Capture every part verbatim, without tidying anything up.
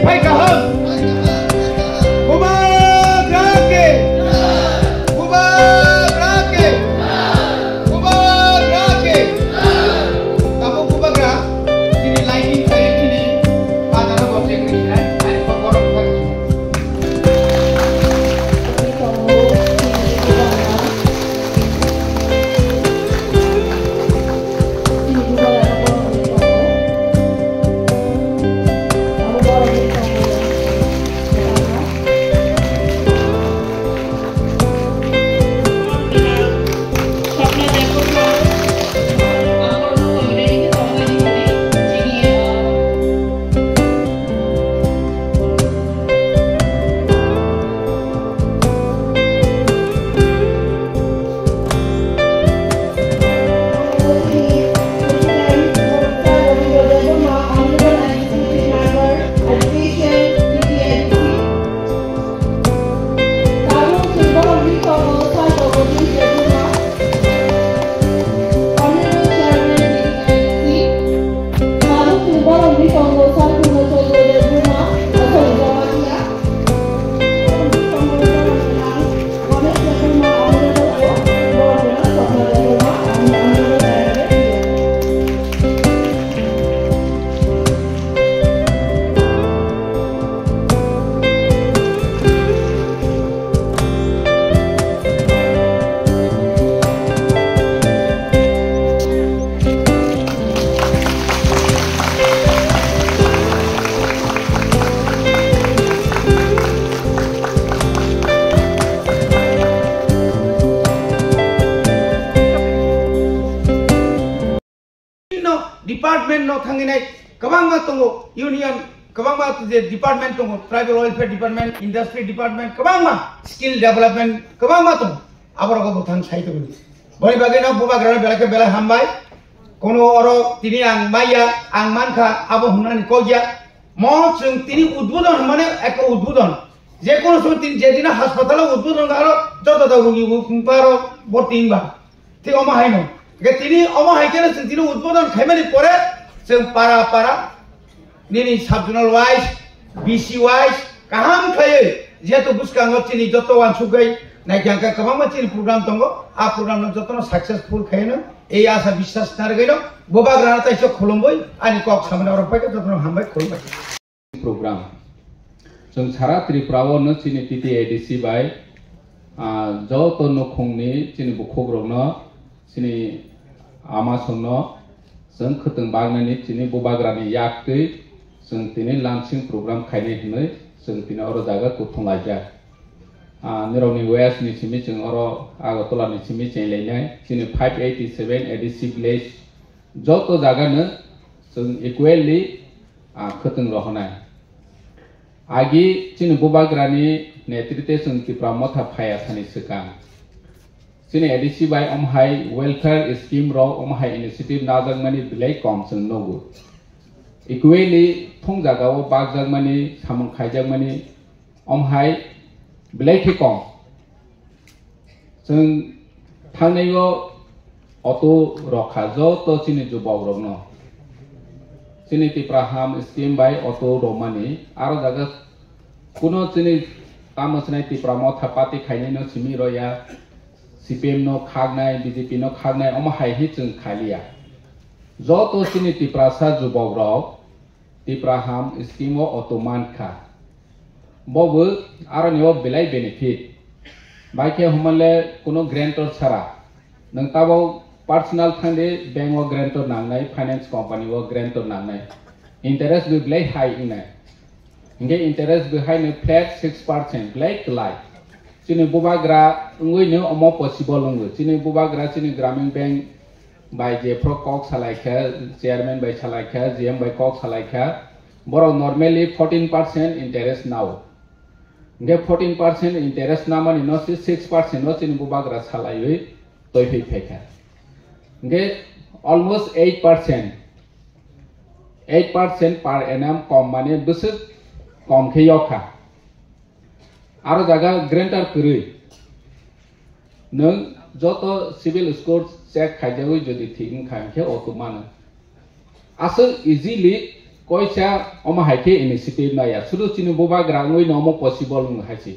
Phai kaham. Bubagra ke. Bubagra ke. Bubagra ke. Tabuk Bubagra, chini lighting khlai chini bazar o bo check khlai sinai, ani kok borok thang sinai. Bibhinno department no thangwi nai kwbangma tongo, union kwbangma je department tongo, tribal welfare department, industry department, kwbangma skill development kwbangma tongo, aborok bo thang sai tongo. Boni bagwi no Bubagra no belai khe belai hambai, kono oro tini ang maya, ang mankha abo hwnani kokya, mo chwng tini udbodon hwnmani ekko udbodon, je kono somoi tini je dino hospital o udbodon kha aro joto joto rugi bo boro bo tin ba. Thik omo hai no. Hingke tini omo hai khe no chwng tini udbodon khaimani pore chwng para para nini sub-zonal wise, B C wise kaham khlaiwi jehetu bwskango chini joto uansukgwi naikha hingkha kwbangma chini program tongo, a program no jotono successful khaino ei asa biswas narwgwino Bubagrano taisa khulumwi ani kok samani oro paikha jotono hambai khulumbai. Program. Chwng sara Tripura o no chini T T A D C bai, ah, joto nukhungni chini bukhukrokno, chini amasongno chwng khwtwng bagnani chini Bubagrani yaktwi chwng tini lansing program khainai hwnwi chwng tini oro jaga kuthum laijak. Ah, nirokni west ni simi chwng oro Agartala ni simi chenglainai chini five eighty seven A D C village joto jagano chwng equally ah, khwtwng rohonai. Agi chini Bubagrani netrite chwng Tipra Motha phaiya sani swkang. Chini A D C bai omhai welfare scheme rok, omhai initiative najakmani belai kom chwng nugo. Equally, thung jagao bakjakmani, samung khaijakmani, omhai belai khe kom. Chwng thangnai o auto rok kha joto chini jubok rokno. Chini Tipra Ham scheme bai auto romani aro jaga kuno chini tamo sinai Tipra Motha party khainai no simi roya, C P M no khaknai, B J P no khaknai, omo hai hi chwng khaliya. Joto chini Tiprasa jubok rok Tipra Ham scheme o auto mankha. Bobo aroni o belai benefit. Bai khe humale kuno guarantor sara. Nwng tabo personal thangdi bank o guarantor nangnai, finance company o guarantor nangnai. Interest bo belai high wngnai. Hingke interest bo high no flat six percent belai kwlai. Chini Bubagra wngwi no omo possible wngo. Chini Bubagra chini Gramin Bank bai jephru kok salaikha, chairman bai salaikha, G M bai kok salaikha, borok normally fourteen percent interest nao. Hingke fourteen percent interest namani no se six percent no chini Bubagra salaiwi toiphai phaikha. Hingke almost eight percent, eight percent per annum kom mane bwswk kom khe yokha. Aro jaga guarantor kwrwi. Nwng joto civil score check khaijagwi jodi thik wngkha, hinkhe auto mano. Aswk easily Koisa omo hai khe initiative naya, sudu chini bubagra wngwi no omo possible wng hai se.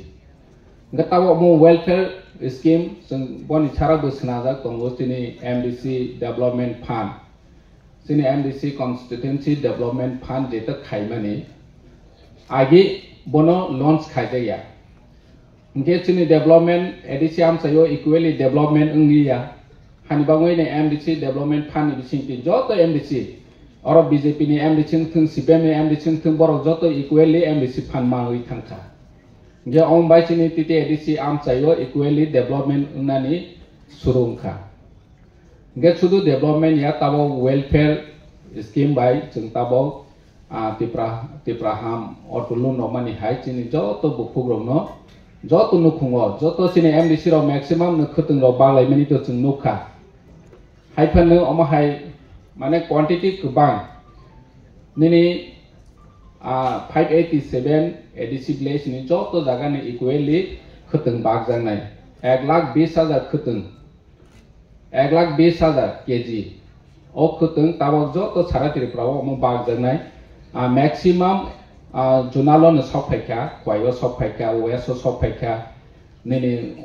Hwnkhe tabok omo welfare scheme chwng boni sara bo swnajak tongo chini M D C Development Fund. Chini M D C Constituency Development Fund jeto khaimani agi bono launch khaijakya. Hwnkhe chini development A D C amchaio equally development wngliya. Hani bagwi ni M D C Development Fund ni bisingtwi joto M D C, oro B J P ni M D C wngthwng, C P M ni M D C wngthwng, borok joto equally M D C fund manwi thangkha. Hwnkhe omo bai chini T T A D C amchaio equally development wngnani suru wngkha. Hwnkhe sudu development ya, tabok welfare scheme bai chwng tabok, ah, Tipra, Tipra ham, auto loan rok mani hai chini joto bukhuk rokno, joto nukhungo, joto chini M D C rok maximum no khwtwng rok baglaimani to chwng nukha. Haiphano omo hai mane quantity kwbang nini, ah, five eighty seven A D C village ni joto jaga ni equally khwtwng bakjaknai, ek lakh bis hajar khwtwng. Ek lakh bis hajar K G. O khwtwng tabok joto sara Tripura o omo bakjaknai. Ah, maximum, ah, Junalo no sok phaikha, Khowai o sok phaikha, West o sok phaikha, nini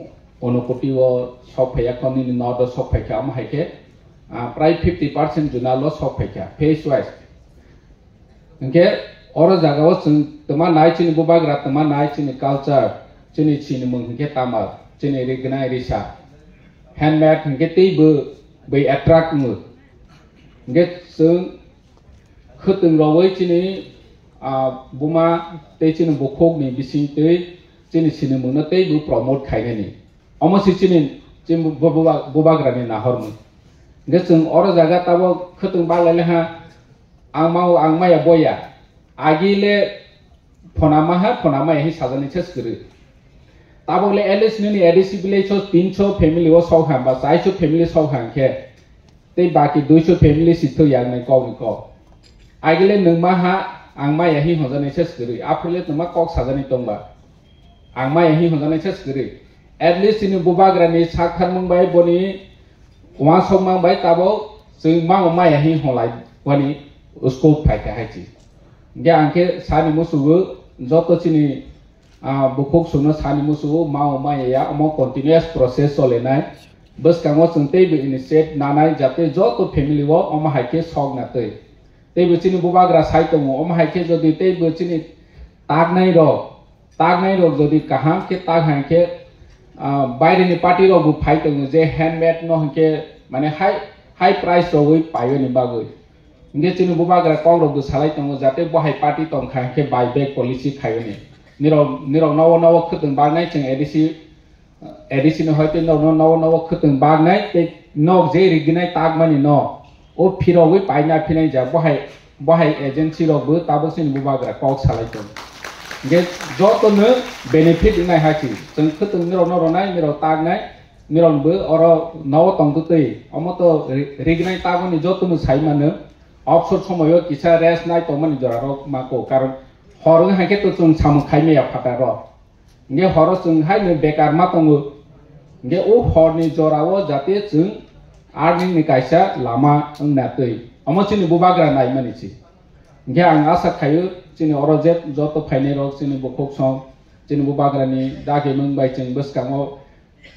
Unakoti o sok phaiya kho, nini North o sok phaikha, omo hai khe, ah, prai fifty percent Junalo sok phaikha, phase wise. Hwnkhe oro jagao chwng twma nai chini bubagra, twma nai chini culture, chini sinimung hwnkhe tamal, chini rignai risa, handmade hwnkhe teibo bai attract wngo. Hwnkhe chwng khwtwng rogwi chini, ah, buma tei chini bukhukni bisingtwi chini sinimungno teibo promote khainani. Omo se chini, chini bu-, bu-, bubagrani nahormung. Hwnkhe chwng oro jaga tabok khwtwng baglai le ha, ang mau, ang maya boya. Agi le phona maha, phona maya hi sajani ses kwrwi. Tabok le at least nini A D C village o tinso family o sok ha, ba chaiso family sok ha hwnkhe, tei baki duiso family si thwi yaknai kok ni kok. Agi le nwng maha, ang maya hi honjani ses kwrwi. Aphuru le nwng ma kok sajani tongba. Ang maya hi honjani ses kwrwi. At least chini bubagrani sak tharmung bai boni uansukmang bai tabok chwng mao maya hi honlai boni scope phaikha hai chi. Hwnkhe ang khe sani musugo joto chini, ah, bukhuk songno sani musugo mao maya ya omo continuous process cholenai. Bwskango chwng teibo initiate nanai jate joto family o omo hai khe sok na twi. Teibo chini bubagra sai tongo, omo hai khe jodi teibo chini taknai rok, taknai rok jodi kaham khe tak hai khe, ah, baireni party rok bo phai tongo je handmade no hwnkhe mane high, high price rogwi paiyani bagwi. Hwnkhe chini bubagra kok rok bo salai tongo jate bo hai party tong kha hwnkhe buyback policy khaiyani. Nirok, nirok nowo nowo khwtwng baknai chwng A D C A D C ni hoite norokno nogo nogo khwtwng baknai tei nok je riginai takmani no o phirogwi paina phinai ja bohai, bohai agency rok bo tabok chini bubagra kok salai tongo. Hwnkhe jotono benefit wngnai hai se chwng khwtwng norokno ronai, norok taknai, norok bo oro nogo tongtwtwi omo to ri-, riginai takmani jotono sai mano. Obsor somoyo kisa rest nai tongmani jorarok mako, karon hor wng hai khe to chwng samung khai maya phataro. Hingke horo chwng haino bekar ma tongo. Hingke o horni jorao jate chwng earning ni kaisa lama wngna twi. Omo chini bubagra naimani se. Hingke ang asa khaio chini oro je joto phainai rok chini bukhuk song, chini bubagrani dagimung bai chwng bwskango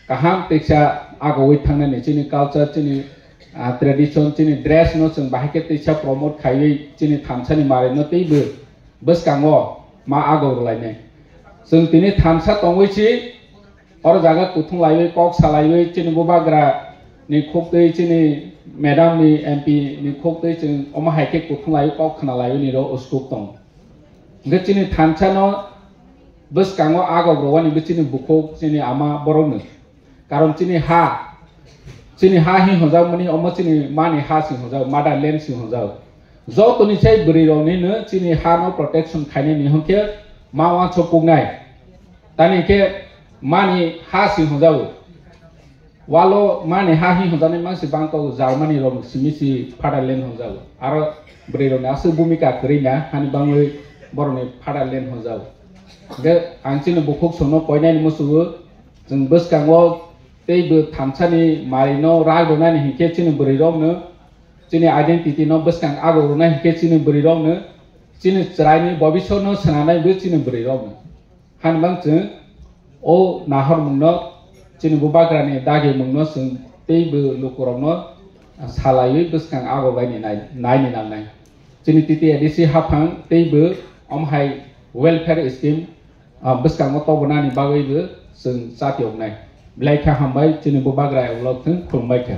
kaham teisa agowi thangnani chini culture, chini, ah, tradition, chini dress no chwng bahai khe teisa promote khaiwi chini thamsani mari no teibo bwskango ma agok rwlainai. Chwng tini thansa tongwi si oro jaga kuthung laiwi kok salaiwi chini bubagra ni khuktwi chini madam ni M P ni khuktwi chwng omo hai khe kuthung laiwi kok khna laiwi ni ro usuk tongo. Hwnkhe chini thansa no bwskango agok rwani bo chini bukhuk chini ama borok ni. Karon chini ha, chini ha hi honjak mani omo chini mani ha si honjak, motherland si honjak. Jotoni sai bwrwi rok ni no chini ha no protection khainai ni hwnkhe ma wansuk puknai. Tani khe mani ha si honjago. Walo mani ha hi honjaknai mangsi bangkok Germany rok simi si fatherland honjago. Aro bwrwi rok ni aswk bhumika kwrwi na hani bangwi borok ni fatherland honjago. Hwnkhe ang chini bukhuk songno koinani musugo. Chwng bwskango tei bo thansani mari no rak rwnani hinkhe chini bwrwi rok no chini identity no bwskang ago rwnai hinkhe chini bwrwi rok no Chini chwraini bobisotno swnanai bo chini bwrwi rokno. Hanbang chwng o nahormungno, chini bubagrani dagimungno chwng teibo lukurokno salaiwi bwskang agobaini nai-, naini nangnai. Chini T T A D C haphang teibo omhai welfare scheme, ah, bwskango tobonani bagwibo chwng chatiyoknai. Belai khe hambai, chini bubagra ulo thwng, khulumbai khe.